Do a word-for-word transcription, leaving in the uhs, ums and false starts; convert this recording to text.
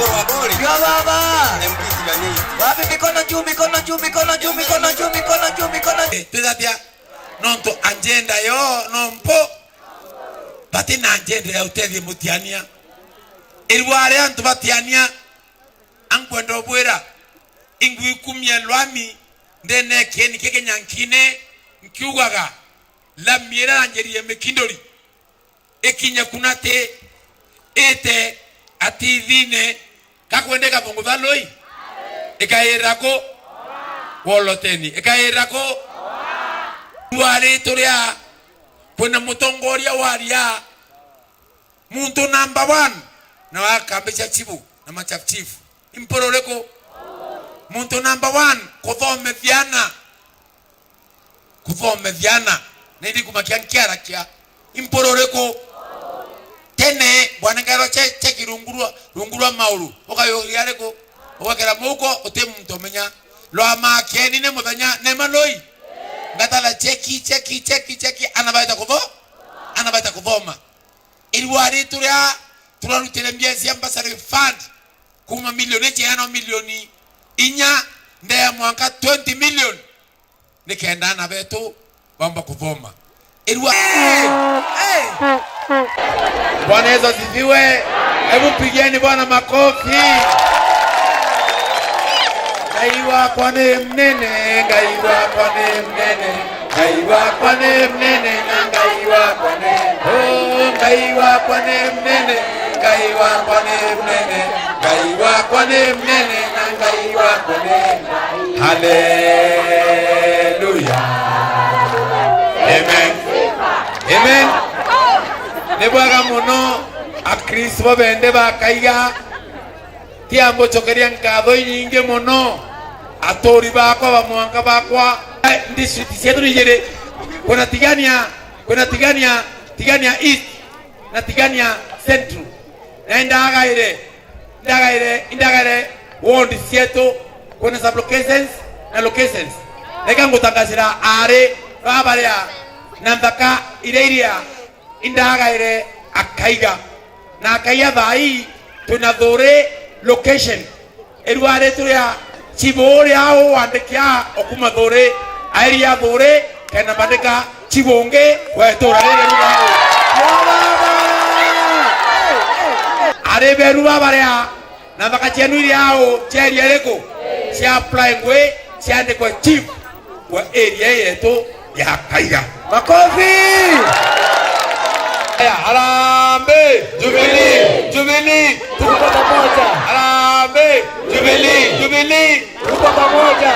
Yo baba. Wapi mikono juu, mikono juu, mikono juu, mikono juu, mikono juu, mikono juu? Eh, twithatia nontu agenda yo no mpo. Bati na agenda ya utethia mutiania. Irua ria antu batiania, ankwenda ubwira, ingwikumia lwami ndene kieni kiki nyankine, nkiugaga, lami ira ranjirie mikinduri ikinye kunati ite atithine, kakwende kabungu tha lui, ikaira ku? Woloteni, ikaira ku? Rwari turia kwina mutongoria waria, muntu number one, na wakambicha chibu na machief chief. Imporo uriku? Muntu number one, kuthomethiana. Kuthomethiana. Ni ndikumakia nkiarakia. Imporo uriku? Tene, bwanengerwa che-, cheki rungu rwa, rungu rwa mauru. Ukayuria ariku? Ugwekera muhuko, uti muntu umenya. Lwa makeni ni muthenya, ni maloi. Ngatara cheki, cheki, cheki, cheki, ana baita kutho-, ana baita kuthoma. Irua ritu ria turarutire mbia cia bursary fund kuma milioni ichia no milioni inya, ndea mwanka twenty million, nikenda ana betu baumba kuthoma. Irua. Hey! Hey! Bwana Yesu asifiwe. Hebu pigieni Bwana makofi. Ngai wakwa ni mnene, Ngai wakwa ni mnene. Ngai wakwa ni mnene na Ngai wakwa ni, oh, Ngai wakwa ni mnene, Ngai wakwa ni mnene, Ngai wakwa ni mnene na Ngai wakwa ni, haleluya. Amen. Amen. Ni bwega muno, Akristo babende bakaiga. Tiambucokeria nkatho inyingi muno, aturi bakwa ba mwanka bakwa. Eh, district cietu ni ijiri. Kwina Tigania, kwina Tigania, Tigania East na Tigania Central. Na indagaire, indagaire, indagaire ward cietu, kwina sub locations na locations. Reka ngutangazira ari babaria na nthaka iria iria indagaire akaiga. Na akaiga thaa ii twina Thuuri location. Irua ritu ria chibu uria uwandikia okuma Thuuri, airia Thuuri, kenda mbandika chibu ungi wa itura riri rurau. Ari beru babaria na nthaka cienu iria au, cia area iriku? Cia apply ngui, ciandikwe chief wa area yetu ya Kaiga. Makofi! Aya, harambee! Jubilee! Jubilee! Tuko pamoja! Harambee! Jubilee! Jubilee! Tuko pamoja!